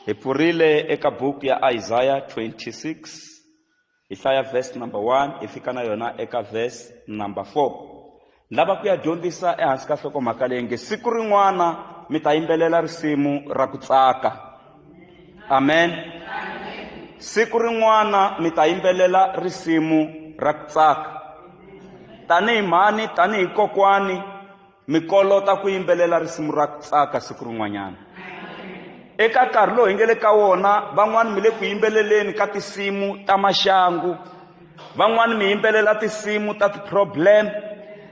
Hi pfurile eka buku ya Isaiah 26 hi hlaya verse number 1 hi fika na yona eka verse number 4. Lava ku ya dyondzisa ehansi ka nhlokomhaka leyi nge siku rin'wana mi ta yimbelela risimu ra ku tsaka. Amen. Siku rin'wana mi ta yimbelela risimu ra ku tsaka. Tanihi mhani, tanihi kokwani, mi kolota ku yimbelela risimu ra ku tsaka siku rin'wanyana. Eka nkarhi lowu hi nge le ka wona, van'wani mi le ku yimbeleleni ka tinsimu ta maxangu, van'wani mi yimbelela tinsimu ta ti-problem,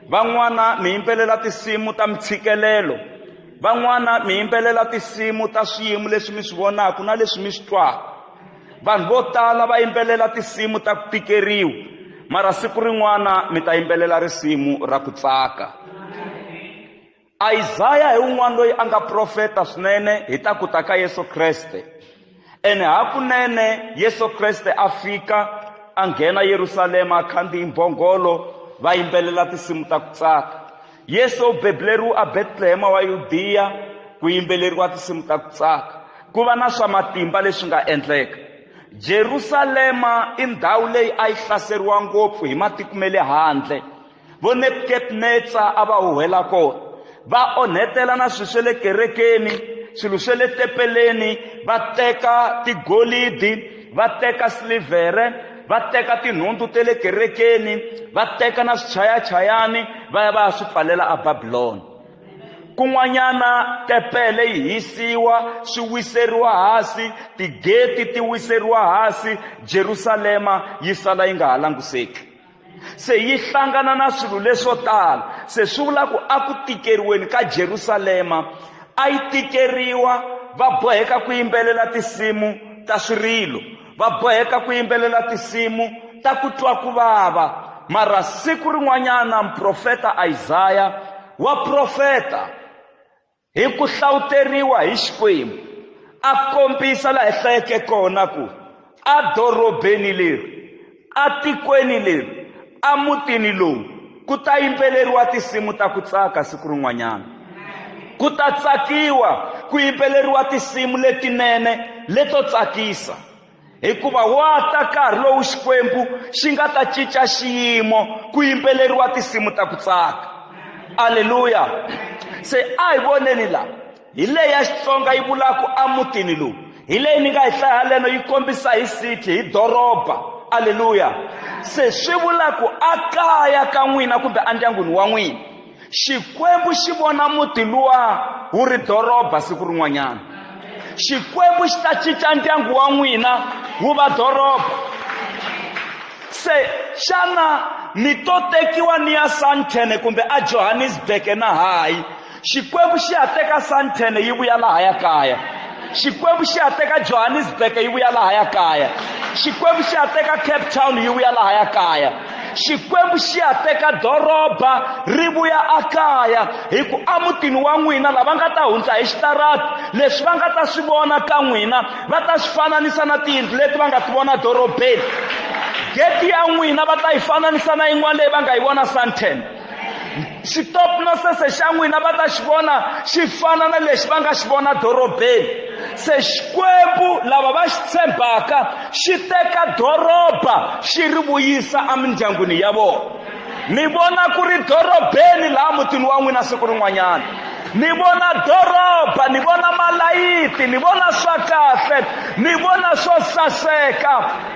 van'wana mi yimbelela tinsimu ta mintshikelelo, van'wana mi yimbelela tinsimu ta swiyimo leswi mi swi vonaka na leswi mi swi twaka. Vanhu vo tala va yimbelela tinsimu ta ku tikeriwa, mara siku rin'wana mi ta yimbelela risimu ra ku tsaka. Isaya hi un'wana loyi a nga profeta swinene hi ta ku ta ka Yesu Kreste. Ene hakunene Yesu Kreste a fika a nghena Yerusalema a khandziyi mbhongolo va yimbelela tinsimu ta ku tsaka. Yesu u bebuleriwe a Betlehema wa Yudiya ku yimbeleriwa tinsimu ta ku tsaka. Ku va na swa matimba leswi nga endleka. Jerusalema i ndhawu leyi a yi hlaseriwa ngopfu hi matiko ma le handle. Vo Nebukadnetsa a va huhwela kona. Va onhetela na swilo swa le kerekeni, swilo swa le tempeleni, va teka tigolidi, va teka silivhere, va teka tinhundzu ta le kerekeni, va teka na swichayachayani va ya va ya swi pfalela eBabilona. Kun'wanyana tempele yi hisiwa, swi wiseriwa hansi, tigeti ti wiseriwa hansi, Jerusalema yi sala yi nga ha languseki. Se yi hlangana na swilo leswo tala. Se swi vula ku a ku tikeriweni ka Jerusalema a yi tikeriwa, va boheka ku yimbelela tinsimu ta swirilo, va boheka ku yimbelela tinsimu ta ku twa ku vava. Mara siku rin'wanyana muprofeta Isaya wa profeta hi ku hlawuteriwa hi Xikwembu, a kombisa laha hi hlayeke kona ku edorobeni leri, etikweni leri, emutini lowu ku ta yimbeleriwa tinsimu ta ku tsaka siku rin'wanyana. Ku ta tsakiwa ku yimbeleriwa tinsimu letinene leto tsakisa. Hikuva wa ta nkarhi lowu Xikwembu xi nga ta cinca xiyimo ku yimbeleriwa tinsimu ta ku tsaka. Aleluya! Se a hi voneni la, hi leyi ya Xitsonga yi vulaka emutini lowu, hi leyi ni nga yi hlaya haleno yi kombisa hi city, hi doroba. Aleluya! Se swi vula ku akaya ka n'wina kumbe endyangwini wa n'wina, Xikwembu xi vona muti luwa wu ri doroba siku rin'wanyana. Xikwembu xi ta cinca ndyangu wa n'wina wu va doroba. Se xana mi to tekiwa ni ya Sandton kumbe a Johannesburg na hayi? Xikwembu xi ya teka Sandton yi vuya lahaya kaya. Xikwembu xi ya teka Johannesburg yi vuya lahaya kaya. Xikwembu xi ya teka Cape Town yi vuya lahaya kaya. Xikwembu xi ya teka doroba ri vuya akaya, hi ku emutini wa n'wina lava nga ta hundza hi xitarati, leswi va nga ta swi vona ka n'wina va ta swi fananisa na tiyindlu leti va nga ti vona dorobeni. Geti ya n'wina va ta yi fananisa na yin'wana leyi va nga yi vona Sandton. Xitopnosese xa n'wina va ta xi vona xi fana na lexi va nga xi vona dorobeni. Se Xikwembu lava va xi tshembaka xi teka doroba xi ri vuyisa emindyangwini ya vona. Mi vona ku ri dorobeni laha mutini wa n'wina siku rin'wanyana. Ni vona doroba, ni vona malayiti, ni vona swa kahle, ni vona swo saseka.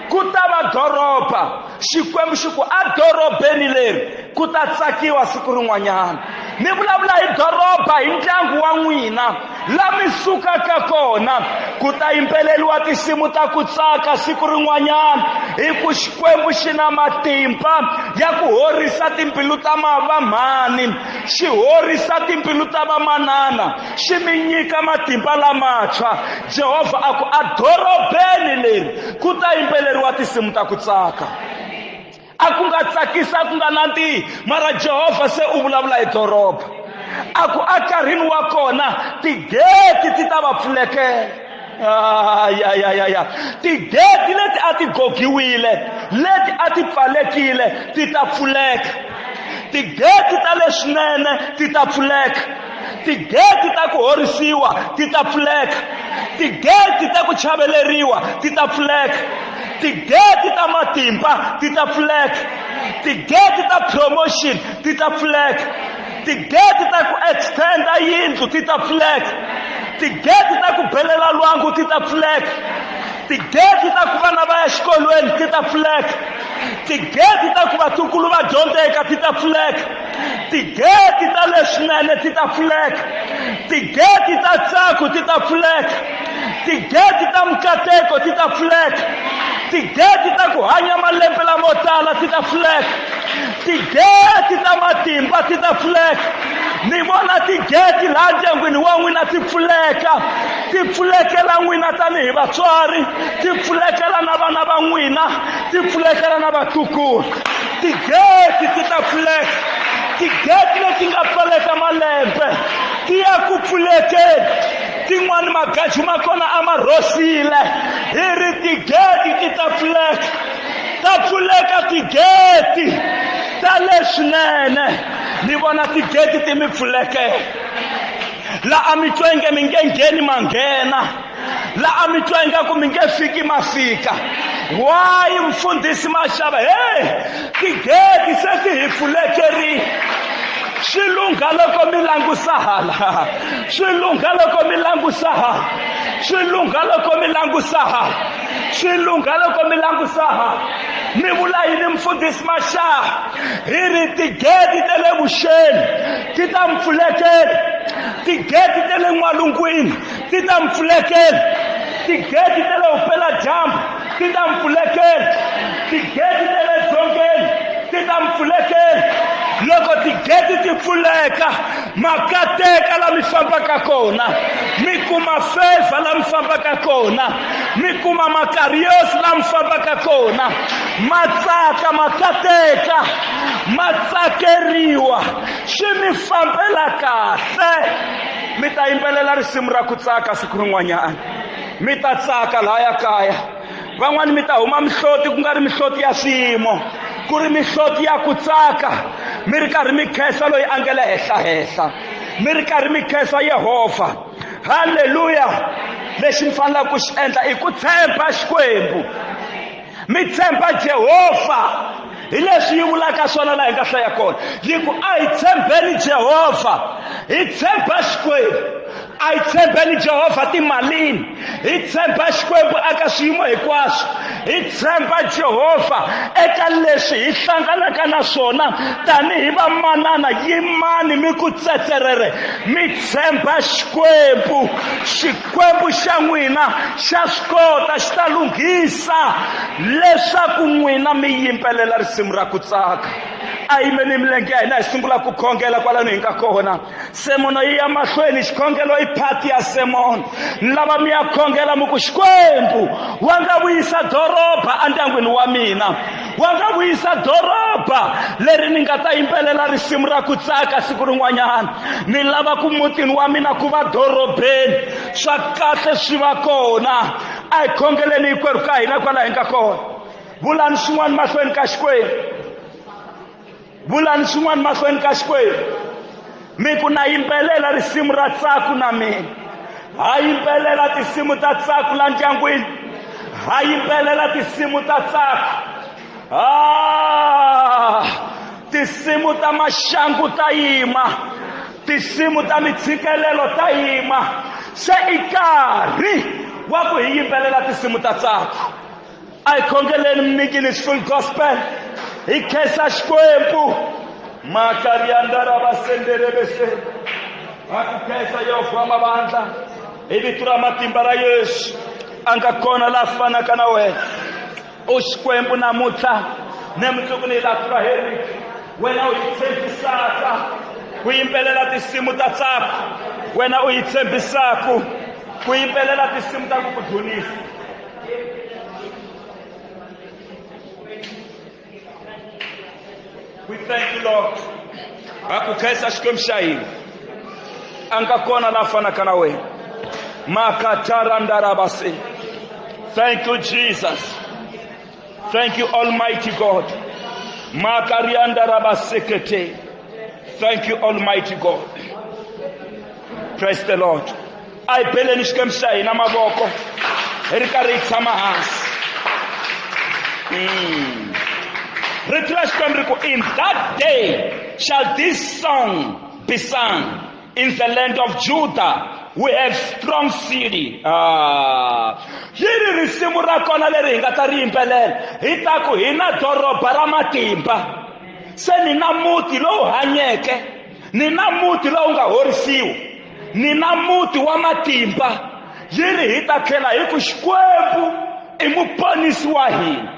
Ku ta va doroba. Xikwembu xi ku, edorobeni leri ku ta tsakiwa siku rin'wanyana. Ni vulavula hi doroba, hi ndyangu wa n'wina, la mi sukaka kona, ku ta yimbeleriwa tinsimu ta ku tsaka siku rin'wanyana, hi ku Xikwembu xi na matimba ya ku horisa timbilu ta vamhani, xi horisa timbilu ta vamanana, xi mi nyika matimba lamantshwa. Jehovha a ku, edorobeni leri ku ta yimbeleriwa tinsimu ta ku tsaka. A ku nga tsakisi, a ku nga nandzihi, mara Jehovha se u vulavula hi doroba. A ku enkarhini wa kona tigeti ti ta va pfulekela. Ayayayaya, tigeti leti a ti gogiwile, leti a ti pfalekile, ti ta pfuleka. Tigeti ta leswinene ti ta pfuleka. Tigeti ta ku horisiwa ti ta pfuleka. Tigeti ta ku chaveleriwa ti ta pfuleka. Tigeti ta matimba ti ta pfuleka. Tigeti ta promotion ti ta pfuleka. Tigeti ta ku extenda yindlu ti ta pfuleka. Tigeti ta ku belela lwangu ti ta pfuleka. Tigeti ta ku vana va ya xikolweni ti ta pfuleka. Tigeti ta ku vatukulu va dyondzeka ti ta pfuleka. Tigeti ta leswinene ti ta pfuleka. Tigeti ta ntsako ti ta pfuleka. Tigeti ta mikateko ti ta pfuleka. Tigeti ta ku hanya malembe lamo tala ti ta pfuleka. Tigeti ta matimba ti ta pfuleka. Ni vona tigeti laha ndyangwini wa n'wina ti pfuleka. Ti pfulekela n'wina tanihi vatswari, ti pfulekela na vana va n'wina, ti pfulekela na vatukulu. Tigeti ti ta pfuleka. Tigeti leti nga pfaleka malembe ti ya ku pfulekeni. Tin'wani magaji ma kona a ma rhosile. Hi ri tigeti ti ta pfuleka. Ta pfuleka tigeti ta leswinene. Ni vona tigeti ti mi pfulekela. La a mi twa inge mi nge ngheni ma nghena. La a mi twa ingaku mi nge fiki ma fika. Why mfundhisi Mashava? Hey, tigeti se ti hi pfulekerile. Swi lungha loko mi langusa hala. Swi lungha loko mi langusa hala. Swi lungha loko mi langusa hala. Swi lungha loko mi langusa hala. Mi vula yini mfundhisi Mashava? Hi ri tigeti ta le vuxeni ti ta mi pfulekela. Tigeti ta le n'walungwini ti ta mi pfulekela. Tigeti ta le vupeladyambu ti ta mi pfulekela. Tigeti ta le dzongeni ti ta mi pfulekela. Loko tigeti ti pfuleka, ma kateka la mi fambaka kona, mi kuma favor la mi fambaka kona, mi kuma makarios la mi fambaka kona, ma tsaka, ma kateka, ma tsakeriwa, swi mi fambela kahle. Mi ta yimbelela risimu ra ku tsaka siku rin'wanyana. Mi ta tsaka lahaya kaya. Van'wani mi ta huma mihloti, ku nga ri mihloti ya swiyimo, ku ri mihloti ya ku tsaka, mi ri karhi mi khensa loyi a nga le henhla-henhla, mi ri karhi mi khensa Yehovha. Halleluya! Lexi mi fanelaka ku xi endla i ku tshemba Xikwembu, mi tshemba Jehovha. Hi leswi yi vulaka swona laha hi nga hlaya kona, yi ku a hi tshembeni Jehovha, hi tshemba Xikwembu. A hi tshembeni Jehovha timalini, hi tshemba Xikwembu eka swiyimo hinkwaswo, hi tshemba Jehovha eka leswi hi hlanganaka na swona tanihi vamanana. Yimani mi ku tsetserere, mi tshemba Xikwembu. Xikwembu xa n'wina xa swi kota, xi ta lunghisa leswaku n'wina mi yimbelela risimu ra ku tsaka. A yimeni milenge ya hina hi sungula ku khongela kwalano hi nga kona. Semono yi ya mahlweni, xikhongelo i phati ya semono. Ni lava mi ya khongela mi ku, Xikwembu, wa nga vuyisa doroba endyangwini wa mina, wa nga vuyisa doroba leri ni nga ta yimbelela risimu ra ku tsaka siku rin'wanyana. Ni lava ku mutini wa mina ku va dorobeni, swa kahle swi va kona. A hi khongeleni hinkwerhu ka hina kwala hi nga kona. Vulani swin'wana mahlweni ka Xikwembu. Vulani swin'wana mahlweni ka Xikwembu. Mi ku na yimbelela risimu ra tsaku na mina. Ha yimbelela tinsimu ta tsaku la ndyangwini. Ha yimbelela tinsimu ta tsaku. Tinsimu ta maxangu ta yima. Tinsimu ta mitshikelelo ta yima. Se i nkarhi wa ku hi yimbelela tinsimu ta tsaku. A hi khongeleni Mnikini Full Gospel, hi khensa Xikwembu. Makariandaravasenderebese. Ha ku khensa Yehovha wa mavandla hi vito ra matimba ra Yesu. A nga kona la fanaka na wena. U Xikwembu namuntlha ne mundzuku ni laha ku nga heriki. Wena u hi tshembisaka ku yimbelela tinsimu ta ntsako. Wena u hi tshembisaka ku yimbelela tinsimu ta ku ku dzunisa. We thank you, Lord. Ha ku khensa Xikwembu xa hina. A nga kona la fanaka na wena. Makatarandarabase. Thank you, Jesus. Thank you, Almighty God. Makariandarabasekete. Thank you, Almighty God. Praise the Lord. A hi beleni Xikwembu xa hina mavoko hi ri karhi hi tshama hansi. Rito ra Xikwembu ri ku, in that day shall this song be sung in the land of Judah. We have strong city. Yi ri risimu ra kona leri hi nga ta ri yimbelela, hi ta ku hi na doroba ra matimba, se ni na muti lowu hanyeke, ni na muti lowu nga horisiwa, ni na muti wa matimba. Yi ri hi ta tlhela hi ku Xikwembu i muponisi wa hina.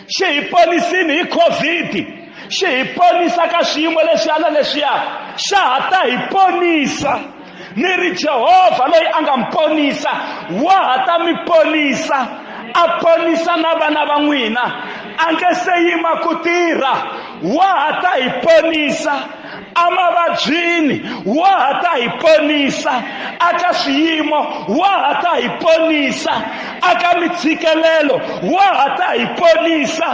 Xi hi ponisini hi COVID, xi hi ponisa ka swiyimo leswiya na leswiya, xa ha ta hi ponisa. Ni ri Jehovha loyi a nga mi ponisa wa ha ta mi ponisa, a ponisa na vana va n'wina. A nge se yima ku tirha, wa ha ta hi ponisa emavabyini, wa ha ta hi ponisa aka swiyimo, wa ha ta hi ponisa aka mitshikelelo, wa ha ta hi ponisa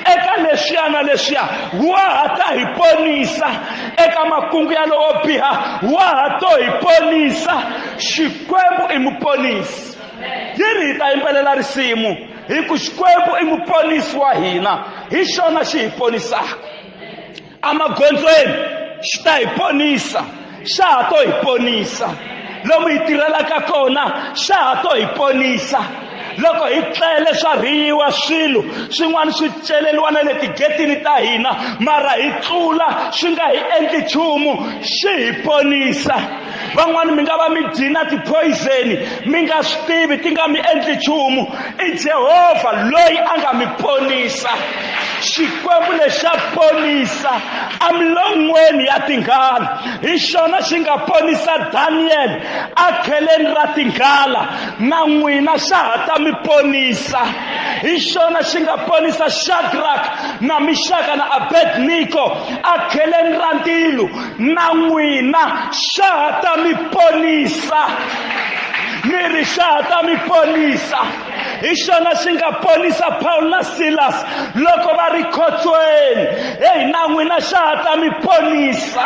eka leswiya na leswiya, wa ha ta hi ponisa eka makungu ya lowo biha, wa ha to hi ponisa. Xikwembu i muponisi. Yi ri hi ta yimbelela risimu hi ku Xikwembu i muponisi wa hina, hi xona xi hi ponisaka. Emagondzweni xi ta hi ponisa, xa ha to hi ponisa. Lomu hi tirhelaka kona xa ha to hi ponisa. Loko hi tlele swa rhiyiwa swilo swin'wana swi celeriwa na le tigetini ta hina, mara hi tlula swi nga hi endli nchumu, xi hi ponisa. Van'wani mi nga va mi dyina tiphoyizeni mi nga swi tivi, ti nga mi endli nchumu. I Jehovha loyi a nga mi ponisa. Xikwembu lexi xa ponisa emilon'weni ya tinghala, hi xona xi nga ponisa Daniel ekheleni ra tinghala, na n'wina xa ha ta mi ponisa. Hi xona xi nga ponisa Shadrach na Mixaka na Abednego ekheleni ra ndzilo, na n'wina xa ha ta mi ponisa. Ni ri xa ha ta mi ponisa. Hi xona xi nga ponisa Paul na Silas loko va ri khotsweni. Hey, na n'wina xa ha ta mi ponisa.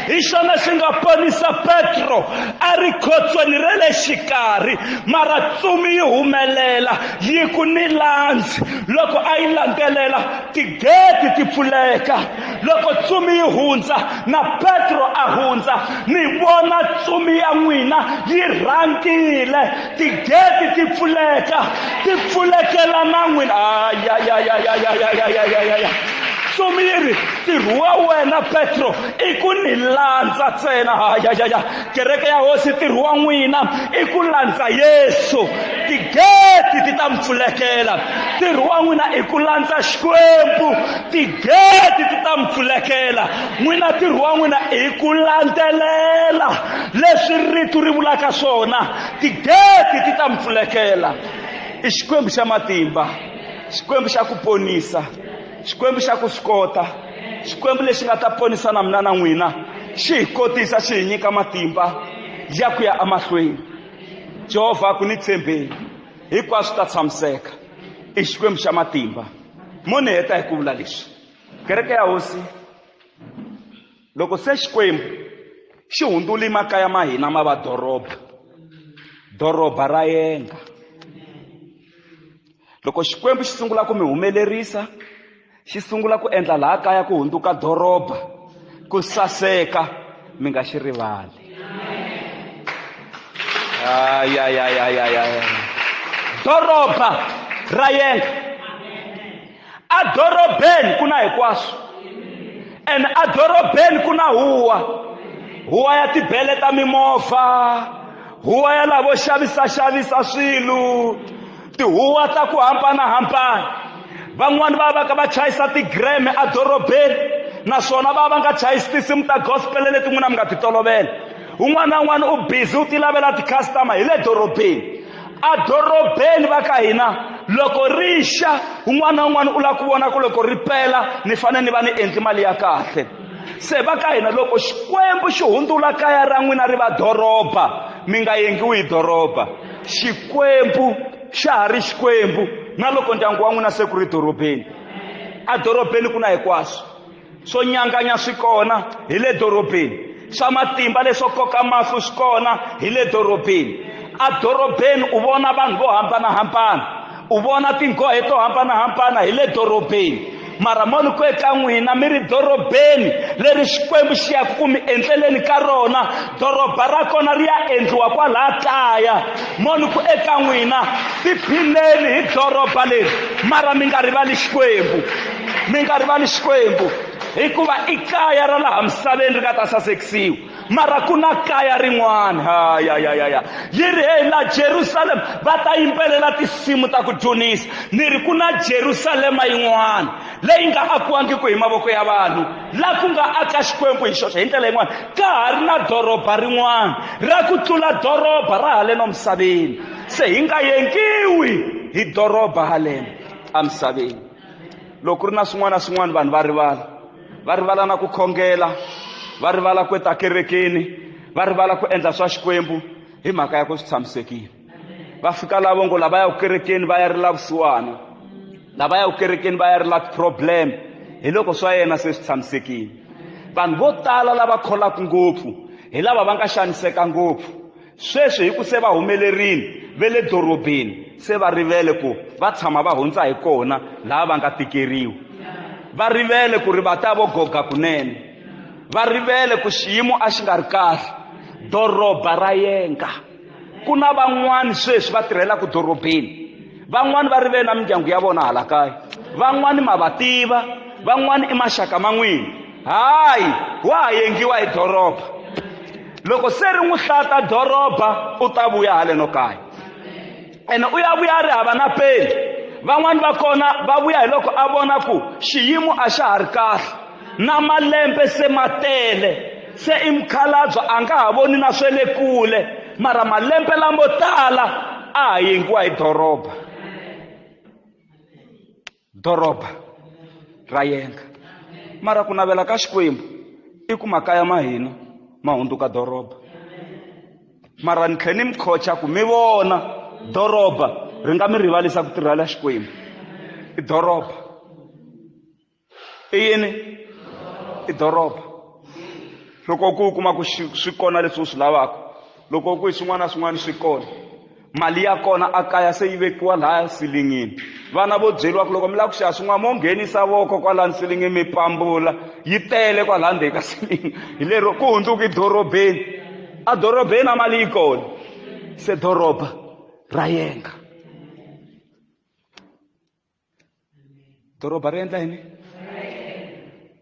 Hi xona xi nga ponisa Petro a ri khotsweni ra le xikarhi, mara tsumi yi humelela yi ku ni landzi. Loko a yi landzelela, tigeti ti pfuleka. Loko tsumi yi hundza na Petro a hundza, ni vona tsumi ya n'wina yi rhangile, tigeti ti pfuleka, ti pfulekela na n'wina. Ayayayayayayayayaya. Tsumi yi ri, ntirho wa wena Petro i ku ni landza ntsena. Ayayaya. Kereke ya Hosi, ntirho wa n'wina i ku landza Yesu, tigeti ti ta mi pfulekela. Ntirho wa n'wina i ku landza Xikwembu, tigeti ti ta mi pfulekela. N'wina ntirho wa n'wina i ku landzelela leswi rito ri vulaka swona, tigeti ti ta mi pfulekela. I Xikwembu xa matimba, Xikwembu xa ku ponisa, Xikwembu xa ku swi kota, Xikwembu lexi nga ta ponisa na mina na n'wina, xi hi kotisa, xi hi nyika matimba ya ku ya emahlweni. Jehovha a ku ni tshembeni, hinkwaswo ta tshamiseka. I Xikwembu xa matimba. Mo ni heta hi ku vula leswi, kereke ya Hosi, loko se Xikwembu xi hundzule makaya ma hina ma va doroba, doroba ra yenga. Loko Xikwembu xi sungula ku mi humelerisa, xi sungula ku endla laha kaya ku hundzuka doroba, ku saseka, mi nga xi rivali. Ayayayayayaya. Doroba ra yenga. Adorobeni ku na hinkwaswo, and adorobeni ku na huwa, huwa ya tibele ta mimovha, huwa ya lavo xavisa xavisa swilo, tihuwa ta ku hambanahambana. Van'wani va va ka va chayisa tigreme adorobeni, naswona va va nga chayisi tinsimu ta gospel leti n'wina mi nga ti tolovela. Un'wana na un'wana u busy u ti lavela ti-customer hi le dorobeni. Adorobeni va ka hina loko ri xa, un'wana na un'wana u lava ku vona ku loko ri pela ni fanele ni va ni endli mali ya kahle. Se va ka hina loko Xikwembu xi hundzula kaya ra n'wina ri va doroba, mi nga yengiwi hi doroba. Xikwembu xa ha ri Xikwembu na loko ndyangu wa n'wina se ku ri dorobeni. Adorobeni ku na hinkwaswo, swo nyanganya swi kona hi le dorobeni. Swa matimba leswo koka mahlo swi kona hi le dorobeni. Adorobeni u vona vanhu vo hambanahambana, u vona tinghohe to hambanahambana hi le dorobeni. Mara mo ni ku eka n'wina mi ri dorobeni leri Xikwembu xi yaka ku mi endleleni ka rona, doroba ra kona ri ya endliwa kwalaha kaya. Mo ni ku eka n'wina tiphineni hi doroba leri, mara mi nga rivali Xikwembu, mi nga rivali Xikwembu, hikuva i kaya ra laha misaveni ri nga ta sasekisiwa. Mara ku na kaya rin'wana, hayayayaya, yi ri hey, la Jerusalem va ta yimbelela tinsimu ta ku dzunisa. Ni ri ku na Jerusalema yin'wana leyi nga akiwangiki hi mavoko ya vanhu, la ku nga aka Xikwembu hi xoxe. Hi ndlela yin'wana, ka ha ri na doroba rin'wana ra ku tlula doroba ra haleno misaveni. Se hi nga yengiwi hi doroba haleno emisaveni. Loko ku ri na swin'wana na swin'wana vanhu va rivala, va rivala na ku khongela, va rivala ku eta kerekeni, va rivala ku endla swa Xikwembu hi mhaka ya ku swi tshamisekile. Va fika lavo ngo lava ya kerekeni va ya rila vusiwana, lava ya kerekeni va ya rila problem, hi loko swa yena se swi tshamisekile. Vanhu vo tala lava kholaka ngopfu hi lava va nga xaniseka ngopfu. Sweswi hi ku se va humelerile ve le dorobeni, se va rivele ku va tshama va hundza hi kona laha va nga tikeriwa. Va rivele ku ri va ta vo goga kunene, va rivele ku xiyimo a xi nga ri kahle. Doroba ra yenga. Ku na van'wani sweswi va tirhelaka dorobeni, van'wani va rivele na mindyangu ya vona hala kaya, van'wani ma va tiva, van'wani i maxaka ma n'wina. Hayi, wa ha yengiwa hi doroba. Loko se ri n'wi hlata doroba, u ta vuya haleno kaya. Ene u ya vuya a ri hava na peni. Van'wani va kona va vuya hi loko a vona ku xiyimo a xa ha ri kahle, na malembe se ma tele, se i mukhalabye a nga ha voni na swa le kule, mara malembe lamo tala a ha yengiwa hi doroba. Doroba ra yenga. Mara ku navela ka Xikwembu i ku makaya ma hina ma hundzuka doroba. Mara ni tlhela ni mi khocha ku mi vona doroba ri nga mi rivalisa ku tirhela Xikwembu. I doroba. I yini? I doroba. Loko ku kuma ku swi kona leswi u swi lavaka, loko ku hi swin'wana na swin'wana swi kona, mali ya kona a kaya se yi vekiwa lahaya silingini. Vana vo byeriwa ku loko mi lava ku xava swin'wana mo nghenisa voko kwalani silingini mi pambula, yi tele kwalaya ndzeni ka silingi. Hi lero ku hundzuki dorobeni. A dorobeni a mali yi kona, se doroba ra yenga. Doroba ri endla yini?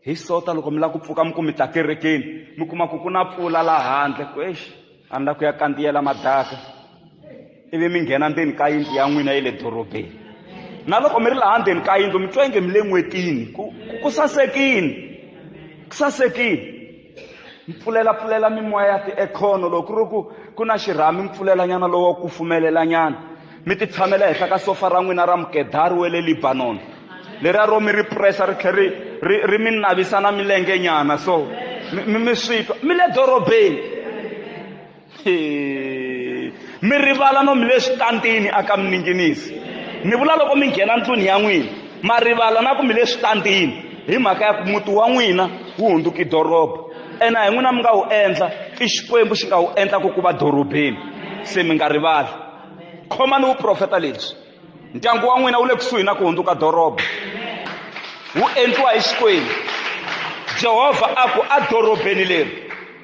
Hi sota loko mi lava ku pfuka mi ku mi ta kerekeni, mi kuma ku ku na mpfula laha handle, ku exi a ni lava ku ya kandziyela madaka, ivi mi nghena ndzeni ka yindlu ya n'wina ya le dorobeni. Na loko mi ri laha ndzeni ka yindlu mi twa inge mi le n'wetini, ku sasekile, ku sasekile. Mi pfulela pfulela mimoya ya ti-aircon, loko ku ri ku ku na xirhami mi pfulela nyana lowo kufumelela nyana, mi ti tshamela henhla ka sofa ra n'wina ra mukedari wa le Lebanon, leriya ro mi ri pressa ri tlhela ri mi navisa na milenge nyana, so mi swi twa mi le dorobeni. Mi rivala no mi le switandini aka mininginisi. Ni vula loko mi nghena ndlwini ya n'wina, ma rivala na ku mi le switandini, hi mhaka ya ku muti wa n'wina wu hundzuki doroba. Ene a hi n'wina mi nga wu endla, i Xikwembu xi nga wu endla ku ku va dorobeni. Se mi nga rivali. Khomani vuprofeta lebyi. Ndyangu wa n'wina wu le kusuhi na ku hundzuka doroba. Wu endliwa hi Xikwembu. Jehovha a ku a dorobeni leri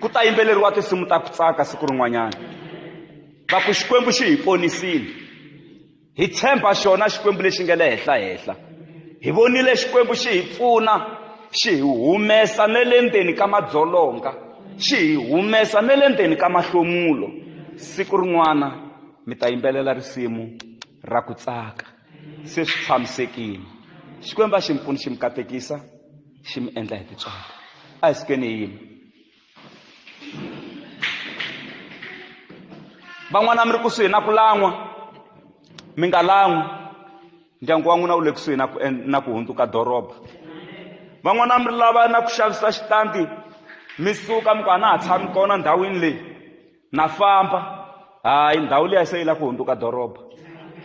ku ta yimbeleriwa tinsimu ta ku tsaka siku rin'wanyana. Va ku Xikwembu xi hi ponisile. Hi tshemba xona Xikwembu lexi nga le henhla-henhla. Hi vonile Xikwembu xi hi pfuna, xi hi humesa ne le ndzeni ka madzolonga, xi hi humesa ne le ndzeni ka mahlomulo. Siku rin'wana mi ta yimbelela risimu ra ku tsaka. Se swi tshamisekile. Xikwembu a xi mi pfuni, xi mi katekisa, xi mi endla hi tintswalo. A hi sukeni hi yima. Van'wana mi ri kusuhi na ku lan'wa, mi nga lan'wi. Ndyangu wa n'wina wu le kusuhi na ku hundzuka doroba. Van'wana mi ri lava na ku xavisa xitandi, mi suka mi ku a na ha tshami kona ndhawini leyi, na famba. Hayi, ndhawu liya se yi lava ku hundzuka doroba.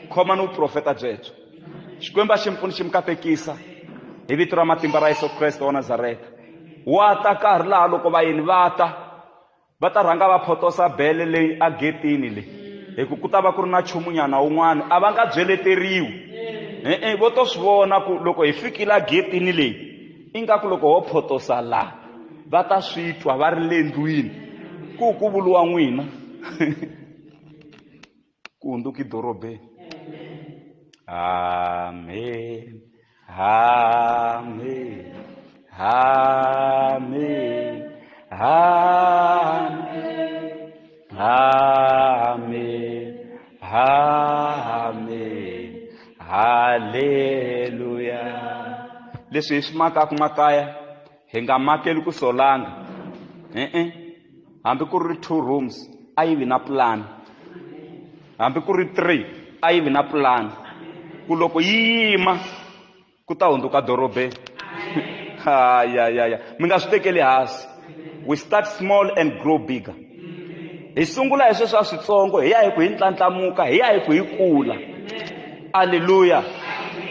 Khoma ni vuprofeta byebyo. Xikwembu a xi mi pfuni, xi mi katekisa hi vito ra matimba ra Yesu Kreste wa Nazareta. Wa ta nkarhi laha loko vayeni va ta, Va ta rhanga va photosa bele leyi a getini leyi, hi ku ku ta va ku ri na nchumunyana wun'wana, a va nga byeleteriwi. E-e, vo to swi vona ku loko hi fikile a getini leyi, ingaku loko ho photosa la, va ta swi twa va ri le ndlwini, ku ku vuriwa n'wina. Ku hundzuki dorobeni. Amen. Amen. Amen. Amen. Amen. Amen. Haleluya. Leswi hi swi makaka makaya, hi nga makeli ku solanga. E-e. Hambi ku ri 2 rooms, a yi vi na plan. Hambi ku ri 3, a yi vi na plan. Ku loko yi yima, ku ta hundzuka dorobeni. Ha, ya, ya, ya. Mi nga swi tekeli hansi. We start small and grow bigger. Hi sungula hi sweswo switsongo, hi ya hi ku hi ntlandlamuka, hi ya hi ku hi kula. Alleluia.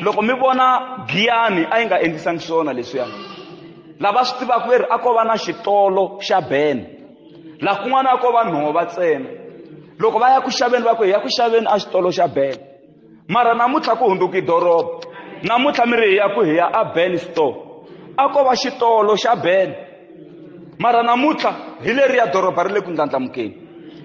Loko mi vona Giyani a yi nga endlisangi swona leswiya. Lava swi tivaka ve ri a ko va na xitolo xa Ben. Laha kun'wana a ko va nhova ntsena. Loko va ya ku xaveni va ku hi ya ku xaveni a xitolo xa Ben. Mara namuntlha ku hundzuki doroba. Namuntlha mi ri hi ya ku hi ya a Ben store. A ko va xitolo xa Ben. Mara namuntlha hi leriya doroba ri le ku ndlandlamukeni.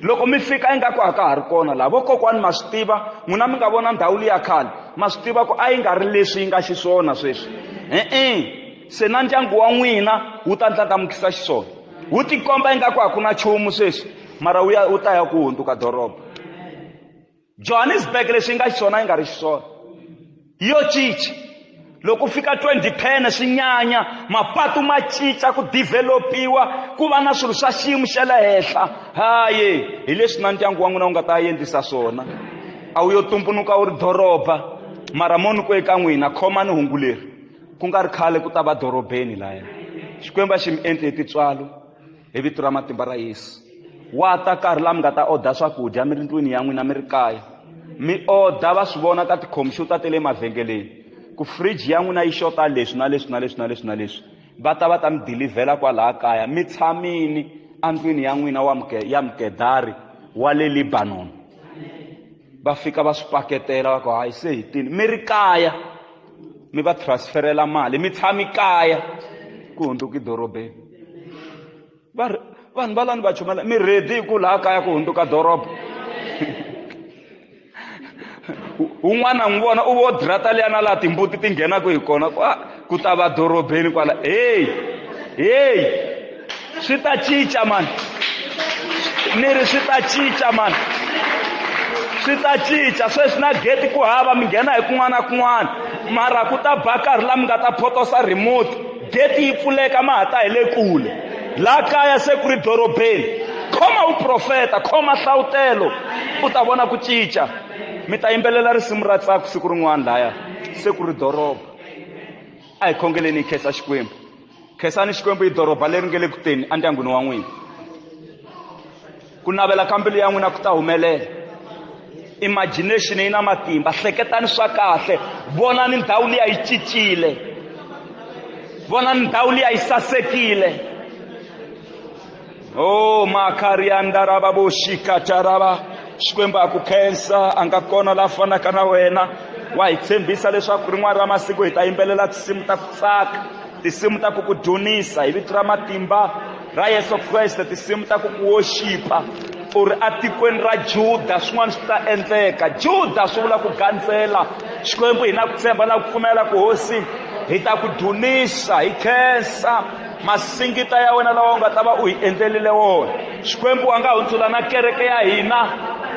Loko mi fika ingaku a ka ha ri kona laha. Vokokwani ma swi tiva, n'wina mi nga vona ndhawu liya khale, ma swi tiva ku a yi nga ri leswi yi nga xiswona sweswi. E-e. Se na ndyangu wa n'wina wu ta ndlandlamukisa xiswona. Wu tikomba ingaku a ku na nchumu sweswi, mara wu ya, wu ta ya ku hundzuka doroba. Johannesburg leswi yi nga xiswona yi nga ri xiswona. Yo cinca. Loko ku fika 2010 swi nyanya, mapatu ma cinca, ku developiwa, ku va na swilo swa xiyimo xa le henhla. Hayi, hi leswi na ndyangu wa n'wina wu nga ta endlisa swona. A wu yo tumbunuka wu ri doroba, mara mo ni ku eka n'wina, khomani hungu leri. Ku nga ri khale ku ta va dorobeni laya. Xikwembu a xi mi endli hi tintswalo, hi vito ra matimba ra Yesu. Wa ta nkarhi laha mi nga ta order swakudya mi ri ndlwini ya n'wina mi ri kaya. Mi order va swi vona ka tikhompyuta ta le mavhengeleni ku fridge ya n'wina yi xota leswi na leswi na leswi na leswi na leswi. Va ta va ta mi dilivhela kwalaha kaya, mi tshamini endlwini ya n'wina ya mukedari wa le Lebanon. Va fika va swi paketela va ku hayi se hi tini, mi ri kaya mi va transferela mali, mi tshami kaya ku hundzuki dorobeni. Va ri, vanhu va lani va chumayela, mi ready ku laha kaya ku hundzuka doroba. Un'wana n'wi vona u vo drata liya na laha timbuti ti nghenaka hi kona, ku, ah, ku ta va dorobeni kwala. Hey, hey, swi ta cinca man. Ni ri swi ta cinca man. Swi ta cinca. Sweswi na gate ku hava, mi nghena hi kun'wana na kun'wana. Mara ku ta ba nkarhi laha mi nga ta photosa remote, gate yi pfuleka ma ha ta hi le kule. Laha kaya se ku ri dorobeni. Khoma vuprofeta, khoma hlavutelo, u ta vona ku cinca. Mi ta yimbelela risimu ra ntsako siku rin'wana lahaya, se ku ri doroba. A hi khongeleni hi khensa Xikwembu. Khensani Xikwembu hi doroba leri nge le ku teni endyangwini wa n'wina. Ku navela ka mbilu ya n'wina ku ta humelela. Imagination yi na matimba. Hleketani swa kahle. Vonani ndhawu liya yi cincile. Vonani ndhawu liya yi sasekile. Oh, makariandaraba boshikataraba. Xikwembu a ku khensa, a nga kona la fanaka na wena. Wa hi tshembisa leswaku rin'wana ra masiku hi ta yimbelela tinsimu ta ku tsaka, tinsimu ta ku ku dzunisa hi vito ra matimba ra Yesu Kreste, tinsimu ta ku ku worshipa. U ri atikweni ra Juda swin'wana swi ta endleka. Juda swi vula ku gandzela. Xikwembu hi na ku tshemba na ku pfumela ku Hosi hi ta ku dzunisa, hi khensa masingita ya wena lawa u nga ta va u hi endlelile wona. Xikwembu wa nga hundzula na kereke ya hina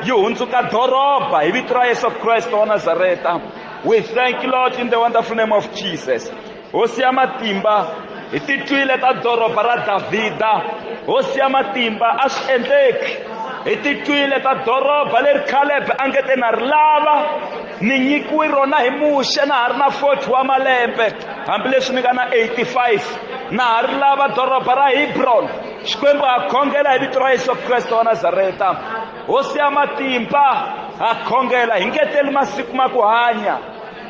yi hundzuka doroba hi vito ra Yesu Kreste wa Nazareta. We thank you, Lord, in the wonderful name of Jesus. Hosi ya matimba, hi titwile ta doroba ra Davhida. Hosi ya matimba, a swi endleki. Hi titwile ta doroba leri Caleb a nge te na ri lava, ni nyikiwe rona hi Muxe na ha ri na 40 wa malembe, hambileswi ni nga na 85, na ha ri lava doroba ra Hebron. Xikwembu ha khongela hi vito ra Yesu Kreste wa Nazareta. Hosi ya matimba, ha khongela hi ngeteli masiku ma ku hanya,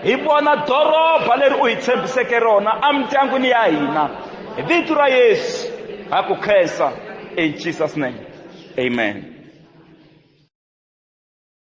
hi vona doroba leri u hi tshembiseke rona emindyangwini ya hina. Hi vito ra Yesu ha ku khensa, in Jesus name. Amen.